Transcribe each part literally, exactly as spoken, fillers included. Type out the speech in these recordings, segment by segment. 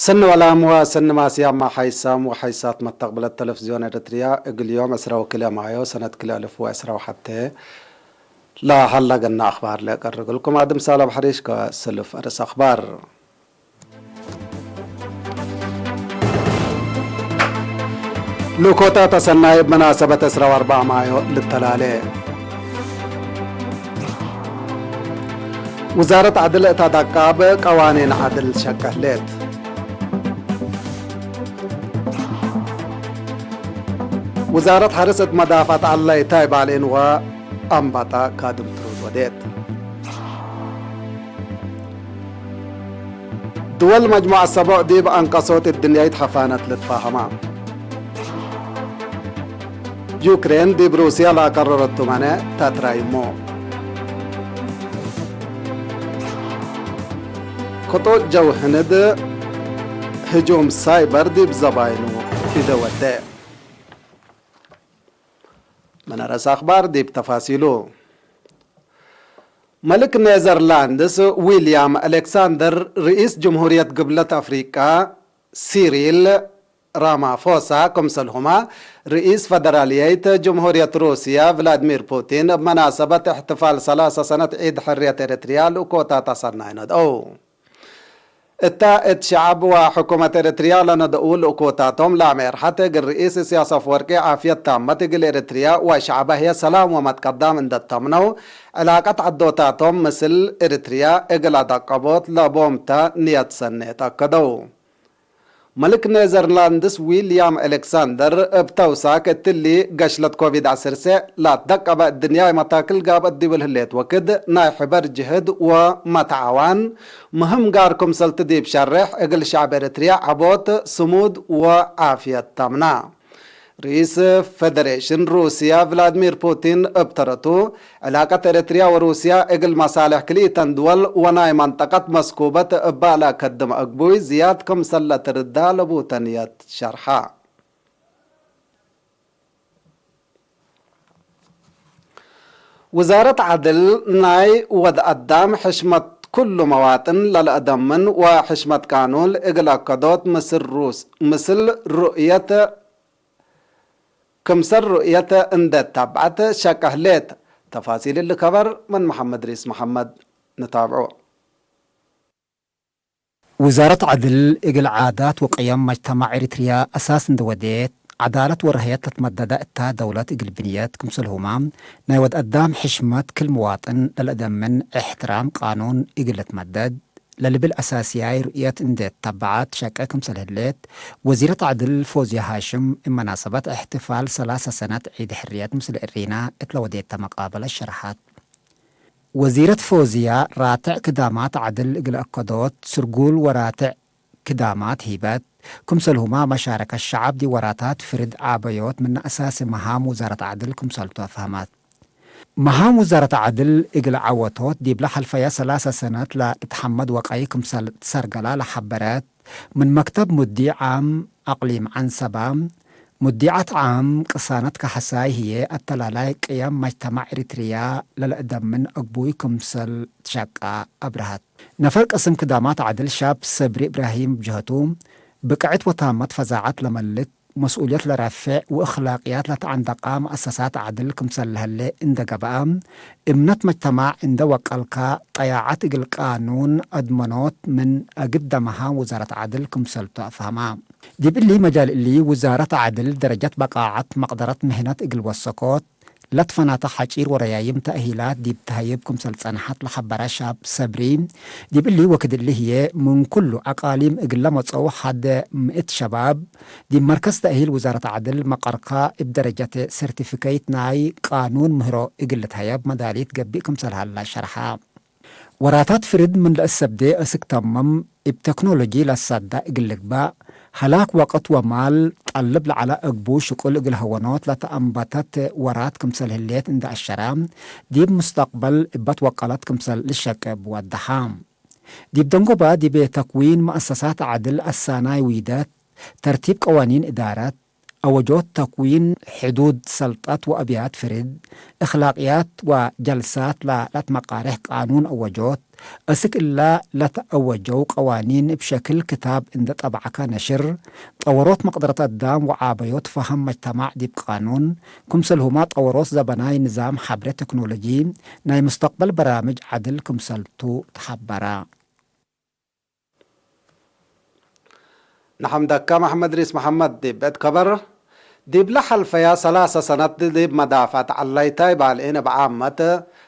ሰኒ ወላም ወሰኒ ማስያም ሐይሳም ወሐይሳት መተቅብለት ተለፍዝዮን ኤረትርያ፣ እግል ዮም ዕስራ ወክልኤ ማዮ ሰነት ክልኤ አልፍ ወዕስራ ወሐቴ ለሀለ ገና አኽባር ለቀርግልኩም። አድም ሳላም ሐሪሽ ከሰልፍ አርስ አኽባር። ልኮታ ተሰናይ እብ መናሰበት ዕስራ ወአርበዕ ማዮ ልተላሌ። ውዛረት ዐድል እት አዳቃብ ቀዋኒን ዐድል ሸቀህሌት። ውዛረት ሐርስ እት መዳፈዐት ዐለ ኢታይ ባሌን ወአንባጣ ካድም ትሩድ ወዴት። ድወል መጅሙዐት ሰቦዕ ዲብ አንቀሶት እድንያይት ሐፋነት ልትፋሀማ። ዩክሬን ዲብ ሩስያ ለአቀረረቱ መነ ተትራይሞ። ክጡጥ ጀው ህንድ ህጁም ሳይበር ዲብ ዘባይኑ ኢደ ወደ። ምን አርስ አኽባር ዲብ ተፋሲሉ። መልክ ኔዘርላንድስ ዊልያም አሌክሳንደር፣ ርኢስ ጅምሁርየት ግብለት አፍሪቃ ሲሪል ራማፎሳ፣ ክምሰልሁመ ርኢስ ፈደራልየይት ጅምሁርየት ሩስያ ቭላድሚር ፑቲን፣ እብ መናሰበት እሕትፋል ሰላሰ ሰነት ዒድ ሕርየት ኤረትርያ ልእኮታት አሰናይ ነድአው። እተ እት ሸዐብ ወሕኩመት ኤረትርያ ለነድኡ ልእኮታቶም ለአሜርሐት፣ እግል ርኢስ እስያስ አፍወርቂ ዓፍየት ታመት እግል ኤረትርያ ወሸዐበ ህዬ ሰላም ወመትቀዳም እንዴ ተምነው፣ ዕላቀት ዐዶታቶም ምስል ኤረትርያ እግል አዳቀቦት ለቦምተ ንየት ሰኔት አከደው። መልክ ኔዘርላንድስ ዊልያም አሌክሳንደር፣ እብ ተውሳክ እትሊ ገሽለት ኮቪድ ዐሰርተ ለአትደቀበ እድንያይ መታክል ጋብአት ዲብል ህሌት ወክድ፣ ናይ ሕበር ጅህድ ወመትዓዋን ምህም ጋር ክምሰልቲ ዲብ ሸሬሕ፣ እግል ሸዕብ ኤረትርያ ዐቦት፣ ስሙድ ወዓፍየት ታምና። ርኢስ ፌደሬሽን ሩስያ ቭላድሚር ፑቲን እብ ተረቱ፣ ዕላቀት ኤረትርያ ወሩስያ እግል መሳሌሕ ክልኢተን ድወል ወናይ መንጠቀት መስኩበት እባ ለአከድም አግቡይ ዝያድ ክምሰል ለትርዳ ለቡተ ንየት ሸርሐ። ውዛረት ዐድል፣ ናይ ወድ አዳም ሕሽመት ክሉ መዋጥን ለለአደምን ወሕሽመት ቃኑን እግል አከዶት ምስል ሩስ፣ ምስል ሩእየት፣ ክምሰል ሩእየት እንዴ ተብዐት ሸቀ ህሌት። ተፋሲል እሊ ከበር ምን መሐመድ ሪስ መሐመድ ንታብዖ። ውዛረት ዐድል እግል ዓዳት ወቅየም መጅተማዕ ኤሪትርያ አሳስ እንዴ ወዴት፣ ዐዳለት ወረህየት ለትመደደ እታ ደውለት እግል ብንየት ክምሰልሁመ፣ ናይ ወድ አዳም ሕሽመት ክል ምዋጥን ለለአደምን፣ እሕትራም ቃኑን እግል ልትመደድ ለልብል አሳስያይ ሩእየት እንዴ ተበዐት ሸቀ ክምሰል ህሌት፣ ወዚረት ዐድል ፎዝያ ሃሽም እብ መናሰበት እሕትፋል ሰላሰ ሰነት ዒድ ሕርየት ምስል እሪና እት ለወዴተ መቃበለት ሸርሐት። ወዚረት ፎዝያ፣ ራትዕ ክዳማት ዐድል እግል አከዶት ስርጉል ወራትዕ ክዳማት ሂበት፣ ክምሰልሁመ መሻረከት ሸዐብ ዲብ ወራታት ፍርድ ዐበዮት ምነ አሳሲ መሃም ውዛረት ዐድል ክምሰልቱ አፍሀመት። መሃም ውዛረት ዐድል እግል ዐወቶት ዲብለ ሐልፈየ ሰላሰ ሰነት ለእትሐመድ ወቀይ ክምሰል ትሰርገላ ለሐበረት፣ ምን መክተብ ሙዲዕ ዓም አቅሊም ዐንሰበ፣ ሙዲዐት ዓም ቅሳነት ከሐሳይ ህዬ፣ አተላላይ ቅየም መጅተማዕ ኤሪትርያ ለለአደምን አግቡይ ክምሰል ትሸቀ አብረሀት። ነፈር ቅስም ክዳማት ዐድል ሻብ ሰብሪ እብራሂም ብጀሀቱ፣ ብቅዕት ወታመት ፈዛዐት ለመልክ፣ መስኡልየት ለረፌዕ ወእክላቅያት ለተዐንደቃ መአሰሳት ዐድል ክምሰል ለህሌ እንዴ ገብአ፣ እምነት መጅተማዕ እንዴ ወቀልካ፣ ጠያዐት እግል ቃኑን አድመኖት ምን አግደ መሃም ውዛረት ዐድል ክምሰልቱ አፍሀማ። ዲብ እሊ መጃል እሊ፣ ውዛረት ዐድል ደረጀት በቃዐት መቅደረት ምህነት እግል ወሰኮት ለትፈናተ ሐጪር ወረያይም ተእሂላት ዲብ ተህይብ ክምሰል ጸንሐት ለሐበረ ሻብ ሰብሪ፣ ዲብ እሊ ወክድ እሊ ህዬ ምን ኩሉ አቃሊም እግል ለመጸው ሐደ ምእት ሸባብ ዲብ መርከዝ ተእሂል ውዛረት ዐድል መቀርከ እብ ደረጀት ሰርቲፊኬት ናይ ቃኑን ምህሮ እግል ልትሀየብ መዳሊት ገብእ ክምሰል ሀላ ሸርሐ። ወራታት ፍርድ ምን ለእሰብዴ እስክ ተምም፣ እብ ተክኖሎጂ ለሳዳ እግል ልግባእ፣ ሀላክ ወቅት ወማል ጠልብ ለዐለ እግቡ ሽቁል እግል ሀወኖት ለተአንበተት ወራት ክምሰል ህሌት እንዴ አሸረ፣ ዲብ ሙስተቅበል እበ ትወቀለት ክምሰል ልሸቅብ ወደሐ። ዲብ ደንጎባ ዲቤ ተክዊን መአሰሳት ዐድል አሳናይ ዊደት፣ ተርቲብ ቀዋኒን እዳረት፣ አወጆት ተክዊን ሕዱድ ሰልጠት ወአብያት ፍርድ፣ እክላቅያት ወጀልሳት ለለትመቃሬሕ ቃኑን አወጆት። እስክ እለ ለተአወጀው ቀዋኒን እብ ሸክል ክታብ እንዴ ጠበዕከ ነሽር፣ ጠወሮት መቅደረት አዳም ወዓበዮት ፈሀም መጅተማዕ ዲብ ቃኑን፣ ክምሰልሁመ ጠወሮት ዘበናይ ንዛም ሐብሬ ቴክኖሎጂ፣ ናይ ሙስተቅበል በራምጅ ዐድል ክምሰልቱ ተሐበረ። ነሐምደከ መሐመድ ሪስ መሐመድ። ዲብ ቤት ከበር፣ ዲብለ ሐልፈያ ሰላሰ ሰነት ዲብ መዳፍዐት ዐላይታይ ባልዒን እብ ዓመት፣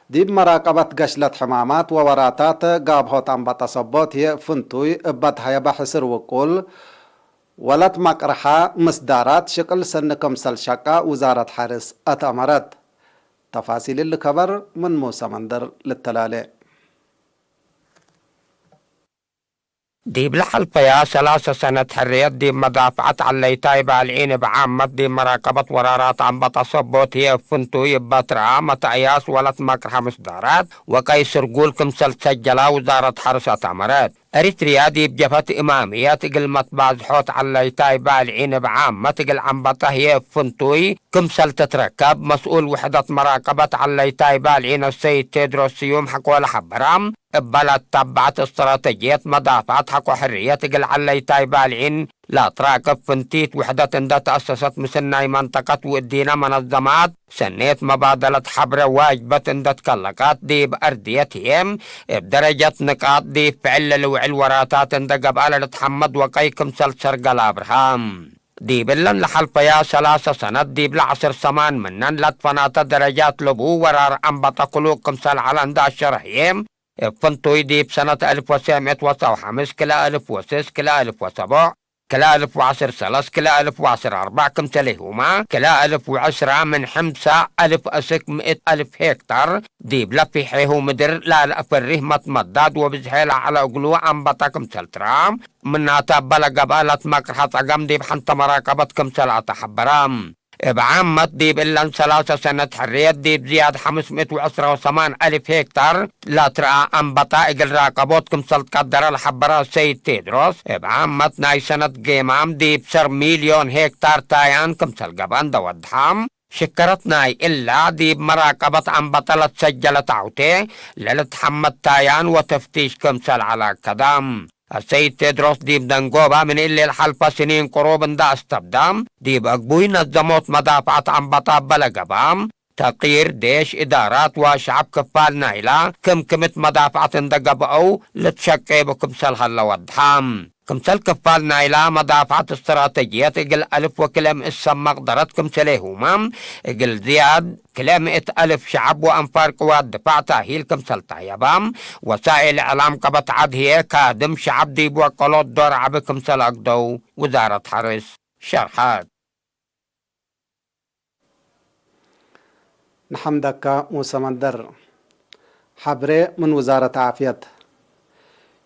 ዲብ መራቀበት ገሽለት ሕማማት ወወራታት ጋብሆት አንበጠ ሰቦት ህዬ ፍንቱይ እበ ተሀየበ ሕስር ውቁል ወለትመቅርሐ ምስዳራት ሽቅል ሰኒ ክምሰል ሸቀ ውዛረት ሐርስ አትአመረት። ተፋሲል እሊ ከበር ምን ሙሰ መንደር ልተላሌ። ዲብለ ሐልፈያ ሰላሰ ሰነት ሕርየት ዲብ መዳፍዐት ዐለይታይ ባልዒን እብ ዓመት ዲብ መራቀበት ወራራት አንበጠ ሰቦት ህዬ እብ ፍንቱይ እበ ትረአ መትአያስ ወለትመቅርሐ ምስዳራት ወቀይ ስርጉል ክምሰል ትሰጀላ ውዛረት ሐርስ አትአመረት። ኤሪትርያ ዲብ ጀብሀት እማምየት እግል መትባዝሖት ዐለይታይ ባልዒን እብ ዓመት እግል አንበጠ ህዬ እብ ፍንቱይ ክምሰል ትትረከብ፣ መስኡል ውሕደት መራቀበት ዐለይታይ ባልዒን አሰይድ ቴድሮስ ስዩም ሐቆለ ሐበረ። እበ ለአተበዐት እስትራተጅየት መዳፍዐት ሐቆ ሕርየት እግል ዐለይታይ ባልዒን ለአትራቅብ ፍንቲት ውሕደት እንደ ተአሰሰት ምስናይ መንጠቀት ወእዲነ መነዘማት ሰኔት መባደለት ሐብረ ዋጅበት እንደ ትከለቀት ዲብ አርድየት ህዬ እብ ደረጀት ንቃጥ ዲብ ፍዕል ለልውዕል ወራታት እንደ ገብአ ለልትሐመድ ወቀይ ክምሰል ሰርገል አብርሃ። ዲብ እለን ለሐልፈያ ሰላሰ ሰነት ዲብለ ዐስር ሰማን ምነን ለትፈናተ ደረጃት ለቡ ወራር አንበጠ ክሉቅ ክምሰል ዐለ እንደ አሸረ ህዬ፣ እብ ፍንቱይ ዲብ ሰነት አልፍ ወሰዕ ምእት ወሰው ሐምስ ክልኤ አልፍ ወስስ፣ ክልኤ አልፍ ወሰቦዕ፣ ክልኤ አልፍ ወዐስር ሰለስ፣ ክልኤ አልፍ ወዐስር አርበዕ ክምሰሌሁመ፣ ክልኤ አልፍ ወዐስራ ምን ሕምሳ አልፍ አስክ ምእት አልፍ ሄክታር ዲብ ለፊሔሁ ምድር ላለአፈሪህ መትመዳድ ወብዝሔ ለዐለ እግሉ አንበጠ ክምሰል ትረአ። ምናተ እበ ለገብአ ለትመቅርሐ ጸገም ዲብ ሐንተ መራቀበት ክምሰል አተሐበረ። እብ ዓመት ዲብ እለን ሰላሰ ሰነት ሕርየት ዲብ ዝያድ ሐምስ ምእት ወዐስራ ወሰማን አልፍ ሄክታር ለትረአ አንበጣ እግል ራቀቦት ክምሰል ትቀደረ ለሐበረ ሰይድ ቴድሮስ፣ እብ ዓመት ናይ ሰነት ጌማም ዲብ ሰር ሚልዮን ሄክታር ታያን ክምሰል ገብአ እንደ ወድሐ፣ ሽከረት ናይ እላ ዲብ መራቀበት አንበጣ ለትሰጀለት ዐውቴ ለልትሐመድ ታያን ወተፍቲሽ ክምሰል ዐለ አከደ። አሰይድ ቴድሮስ ዲብ ደንጎባ ምን እሊ ለሐልፈ ስኒን ቅሩብ እንደ አስተብዳ፣ ዲብ አግቡይ ነዘሞት መዳፍዐት አንበጣ እበ ለገብአ፣ ተቅይር ዴሽ፣ እዳራት ወሸዐብ ክፋል ናይላ ክምክምት መዳፍዐት እንደ ገብአው ልትሸቄ እቡ ክምሰል ሀለ ወድሐ። ክምሰል ክፋል ናይላ መዳፍዐት እስትራተጅየት እግል አልፍ ወክልኤ ምእት ሰብ መቅደረት ክምሰሌሁመ፣ እግል ዝያድ ክልኤ ምእት አልፍ ሸዐብ ወአንፋር ቅዋት ድፋዕ ታሂል ክምሰል ታየባ፣ ወሳኤል እዕላም ቀበት ዐድ ህዬ ካድም ሸዐብ ዲብ ወቀሎት ዶር ዐቢ ክምሰል አግደው ውዛረት ሐርስ ሸርሐት። ነሐምደከ ሙሰ መንደር። ሐብሬ ምን ውዛረት ዓፍየት።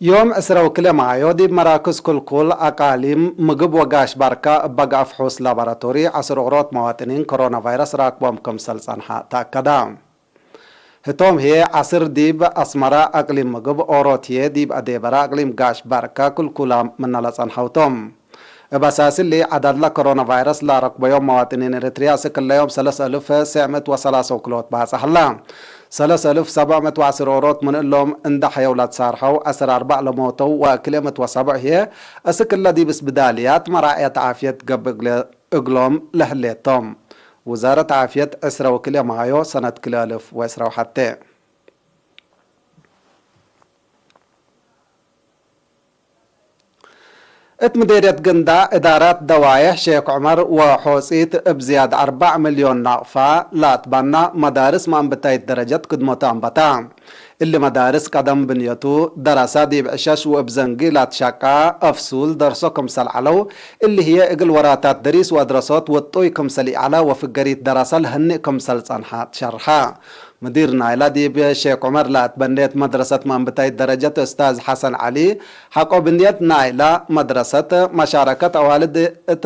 ዮም ዕስረ ወክልኤ ማዮ ዲብ መራክዝ ክልኩል አቃሊም ምግብ ወጋሽ ባርካ እበ ገአፍ ሑስ ላቦራቶሪ ዐስር ኦሮት መዋጥኒን ኮሮና ቫይረስ ራክቦም ክምሰል ጸንሐ ተአከደ። ህቶም ህዬ ዐስር ዲብ አስመረ አቅሊም ምግብ፣ ኦሮት ህዬ ዲብ አዴበረ አቅሊም ጋሽ ባርካ ክልኩላም ምነ ለጸንሐው ቶም። እብ አሳስ እሊ፣ ዐዳድ ለኮሮና ቫይረስ ለአረክበዮም መዋጥኒን ኤረትርያ እስክ እለ ዮም ሰለስ አልፍ ሰዕ ምእት ወሰላሰ ወክልኦት ባጽሕ ሀላ። ሰለስ አልፍ ሰብዕ ምእት ወዐስር ኦሮት ምን እሎም እንደ ሐየው ለትሳርሐው፣ ዐስር አርበዕ ለሞተው ወክልኤ ምእት ወሰብዕ ህዬ እስክ እለ ዲብ እስብዳልያት መራዕየት ዓፍየት ገብእ እግለ እግሎም ለህሌት ቶም። ውዛረት ዓፍየት ዕስረ ወክልኤ ማዮ ሰነት ክልኤ አልፍ ወዕስራ ወሐቴ። እት ምዴርየት ግንዳዕ እዳራት ደዋዬሕ ሼክ ዑመር ወሖጺት እብ ዝያድ አርበዕ ሚልዮን ናቅፋ ላትበና መዳርስ ማንብታይት ደረጀት ክድመቱ አንበታ። እሊ መዳርስ ቀደም ብንየቱ ደረሰ ዲብ ዕሸሽ ወእብ ዘንጊ ላትሸቃ አፍሱል ደርሶ ክምሰል ዐለው፣ እሊ ህዬ እግል ወራታት ደሪስ ወአድረሶት ውጡይ ክምሰል ኢዐለ ወፍገሪት ደረሰ ለህኔ ክምሰል ጸንሐ ትሸርሐ። ምዲር ናይላ ዲብ ሼክ ዑመር ለአትበኔት መድረሰት ማንብታይት ደረጀት እስታዝ ሐሰን ዐሊ፣ ሐቆ ብንየት ናይላ መድረሰት መሻረከት አዋልድ እት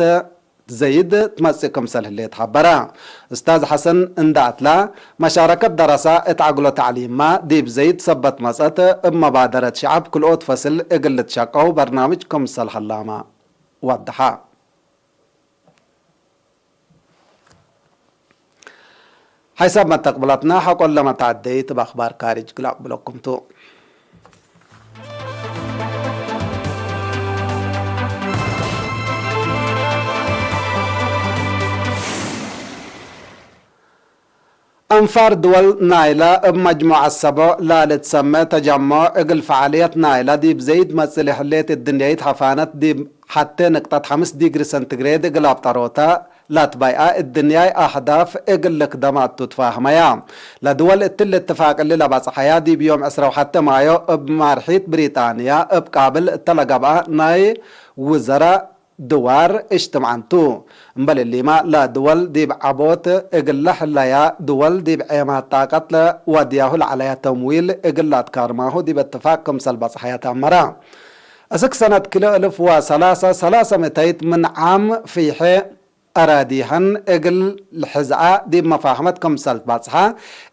ዘይድ ትመጽእ ክምሰል ህሌት ሐበረ። እስታዝ ሐሰን እንደ አትላ፣ መሻረከት ደረሰ እት ዐግሎ ተዕሊምመ ዲብ ዘይድ ሰበት መጽአት፣ እብ መባደረት ሸዐብ ክልኦት ፈስል እግል ልትሸቀው በርናምጅ ክምሰል ሀላመ ወደሐ። ሐይሳብ መተቅብለትና ሐቆለ መተዐደይት እብ አክባር ካርጅ እግል አቅብለኩም ቱ። አንፋር ድወል ናይለ እብ መጅሙዐት ሰቦዕ ላልትሰመ ተጀምዑ እግል ፈዓልየት ናይለ ዲብ ዘይድ መጽእ ለህሌት እድንያይት ሐፋነት ዲብ ሐቴ ንቅጠት ሐምስ ዲግሪ ሰንቲግሬድ እግል አብጠሮተ ላትባይአ እድንያይ አህዳፍ እግል ልክደማ እቱ ትፋህመያ። ለድወል እትሊ እትፋቅ እሊ ለበጽሐያ ዲብ ዮም ዕስራ ወሐቴ ማዮ እብ ማርሒት ብሪጣንያ እብ ቃብል እተ ለገብአ ናይ ውዘራ ድዋር እጅትምዓን ቱ። እምበል እሊመ፣ ለድወል ዲብ ዐቦት እግል ለህለያ ድወል ዲብ ዔማት ጣቀት ለወድያሁ ለዐለያ ተምዊል እግል ለአትካርማሁ ዲብ እትፋቅ ክምሰል በጽሐየ ተአመረ። እስክ ሰነት ክልኤ እልፍ ወሰላሰ፣ ሰላሰ ምእተይት ምን ዓም ፊሐ አራዲሀን እግል ልሕዝአ ዲብ መፋህመት ክምሰል ትባጽሐ፣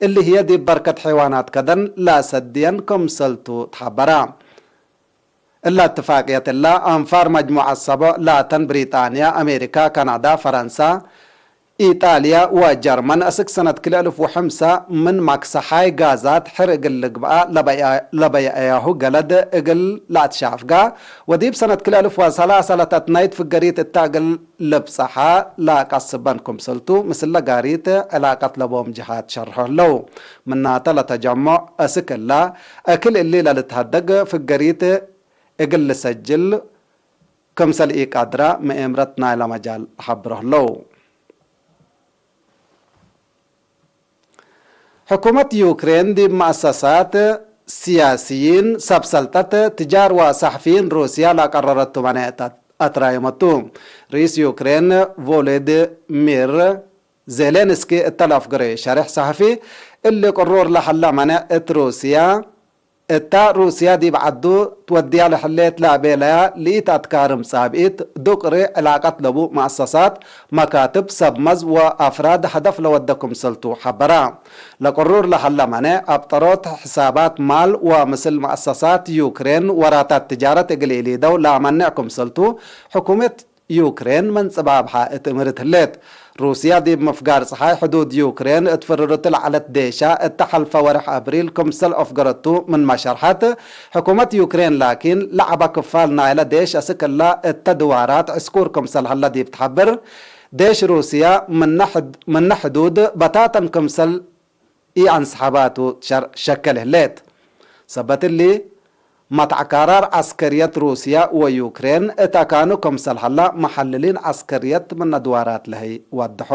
እሊ ህዬ ዲብ በርከት ሐይዋናት ከደን ለአሰድየን ክምሰል ቱ ተሐበረ። እለ እትፋቅየት እለ፣ አንፋር መጅሙዐት ሰቦዕ ላተን ብሪጣንያ፣ አሜሪካ፣ ካናዳ፣ ፈረንሳ፣ ኢጣልያ ወጀርመን እስክ ሰነት ክልኤ እልፍ ወሐምሰ ምን መክሰሓይ ጋዛት ሕር እግል ልግብአ ለበያ-፣ ለበየአያሁ ገለድ እግል ለአትሻፍጋ ወዲብ ሰነት ክልኤ እልፍ ወሰላሰ ለተትናይት ፍገሪት እተ እግል ልብጸሐ ለቀስበን ክምሰልቱ፣ ምስለ ጋሪት ዕላቀት ለቦም ጀሃት ሸርሖ ህለው። ምናተ ለተጀሞዕ እስክ እለ፣ እክል እሊ ለልትሀደግ ፍገሪት እግል ልሰጅል ክምሰል ኢቀድረ መኤምረት ናይለ መጃል ሐብሮ ህለው። ሕኩመት ዩክሬን ዲብ መአሰሳት፣ ሲያስይን፣ ሰብ ሰልጠት፣ ትጃር ወሰሕፊይን ሩስያ ለቀረረቱ መኔዕ አትራየመቱ። ርኢስ ዩክሬን ቮሎዲሚር ዜሌንስኪ እተ ለአፍገረዩ ሸሬሕ ሰሕፊ፣ እሊ ቅሩር ለሀለ መኔዕ እት ሩስያ እታ ሩስያ ዲብ ዐዱ ትወድያ ለህሌት ለአቤለያ ለኢተአትካርም ጻብኢት፣ ዱቅሪ ዕላቀት ለቡ መአሰሳት፣ መካትብ፣ ሰብ መዝ ወአፍራድ ሀደፍ ለወደ ክምሰልቱ ሐበራ። ለቅሩር ለሀለ መነ፣ አብጠሮት፣ ሕሳባት ማል ወምስል መአሰሳት ዩክሬን ወራታት ትጃረት እግል ኢሊደው ለአመንዕ ክምሰልቱ ሕኩመት ዩክሬን ምን ጽባብሐ እት እምርት ህሌት። ሩስያ ዲብ ምፍጋር ጸሓይ ሕዱድ ዩክሬን እት ፍርርቱ ለዐለት ዴሻ እተ ሐልፈ ወርሕ አብሪል ክምሰል አፍገረቱ ምንመ ሸርሐት፣ ሕኩመት ዩክሬን ላኪን ለዐበ ክፋል ናይለ ዴሽ አስክ እለ እተ ድዋራት ዕስኩር ክምሰል ሀለ ዲብ ተሐብር፣ ዴሽ ሩስያ ምነ ሕድ-፣ ምነ ሕዱድ በታተን ክምሰል ኢአንስሐባቱ ሸር-፣ ሸከል ህሌት። ሰበት እሊ፣ መትዐ ካራር ዐስከርየት ሩስያ ወዩክሬን እት አካኑ ክምሰል ሀላ፣ መሐልሊን ዐስከርየት ምነ ድዋራት ለህይ ወድሖ።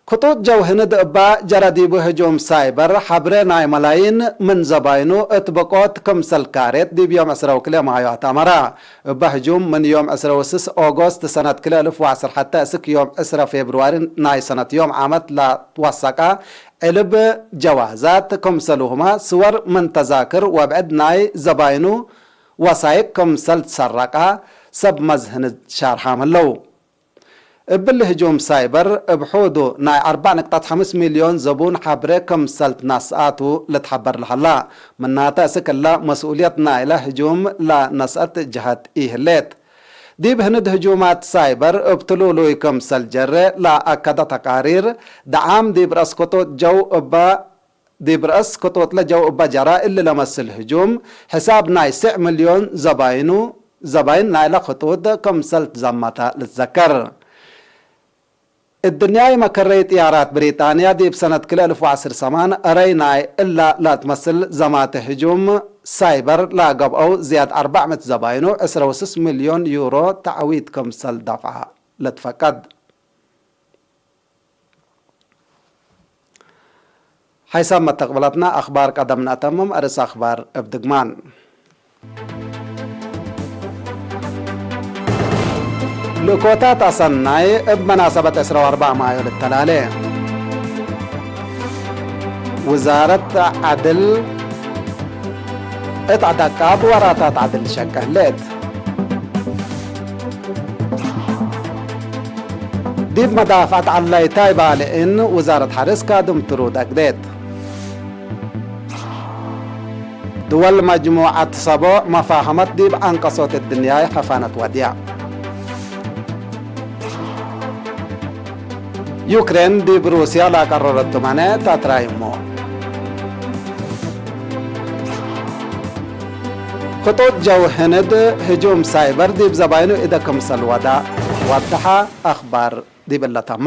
ክጡጥ ጀው ህንድ እባ ጀረ ዲቡ ህጁም ሳይበር ሐብሬ ናይ መላይን ምን ዘባይኑ እት ብቆት ክምሰል ካሬት ዲብ ዮም ዕስራ ወክልኤ ማዮ አትአመረ። እበ ህጁም ምን ዮም ዕስራ ወስስ ኦጎስት ሰነት ክልኤ እልፍ ወዐስር ሐተ እስክ ዮም ዕስራ ፌብርዋሪ ናይ ሰነት ዮም ዓመት ለትወሰቀ ዕልብ ጀዋዛት ክምሰልሁመ ስወር ምን ተዛክር ወብዕድ ናይ ዘባይኑ ወሳይቅ ክምሰል ትሰረቀ ሰብ መዝህን ሻርሓም ህለው። እብሊ ህጁም ሳይበር እብ ሑዱ ናይ አርበዕ ንቅጠት ሐምስ ሚልዮን ዘቡን ሐብሬ ክምሰል ትነስአቱ ልትሐበር ለሀላ። ምናተ እስክ እለ መስኡልየት ናይለ ህጁም ለነስአት ጀሀት ኢህሌት። ዲብ ህንድ ህጁማት ሳይበር እብ ትሉሉይ ክምሰል ጀሬ ለአከደ ተቃሪር፣ ደዓም ዲብ ረአስ ክጡጥ ጀው እበ ዲብ ረአስ ክጡጥ ለጀው እበ ጀረ እሊ ለመስል ህጁም፣ ሕሳብ ናይ ስዕ ሚልዮን ዘባይኑ፣ ዘባይን ናይለ ክጡጥ ክምሰል ትዘመተ ልትዘከር። እድንያይ መከረይ ጥያራት ብሪጣንያ ዲብ ሰነት ክልኤ እልፍ ወዐስር ሰማን አረይ ናይ እላ ላትመስል ዘማተ ህጁም ሳይበር ላገብአው ዝያድ አርበዕ ምእት ዘባይኑ ዕስራ ወስስ ሚልዮን ዩሮ ተዕዊት ክምሰል ደፍዐ ልትፈቀድ። ሐይሳብ መተቅብለትና አክባር ቀደም ነአተምም። አርእስ አክባር እብ ድግማን። ልእኮታት አሰናይ እብ መናሰበት ዕስራ ወአርበዕ ማዮ ልተላሌ። ውዛረት ዐድል እት ዐድ አቃብ ወራታት ዐድል ሸቀ ህሌት። ዲብ መዳፍዐት ዐላይታይ ባልዒን ውዛረት ሐርስ ካድም ትሩድ አግዴት። ድወል መጅሙዐት ሰቦዕ መፋሀመት ዲብ ዐንቀሶት እድንያይ ሐፋነት ወድያ። ዩክሬን ዲብ ሩስያ ለአቀረረቱ ማነ ተአትራይሞ። ክጡጥ ጀው ህንድ ህጁም ሳይበር ዲብ ዘባይኑ እደ ክምሰል ወዳ ወደሐ። አክባር ዲብለ ተማ።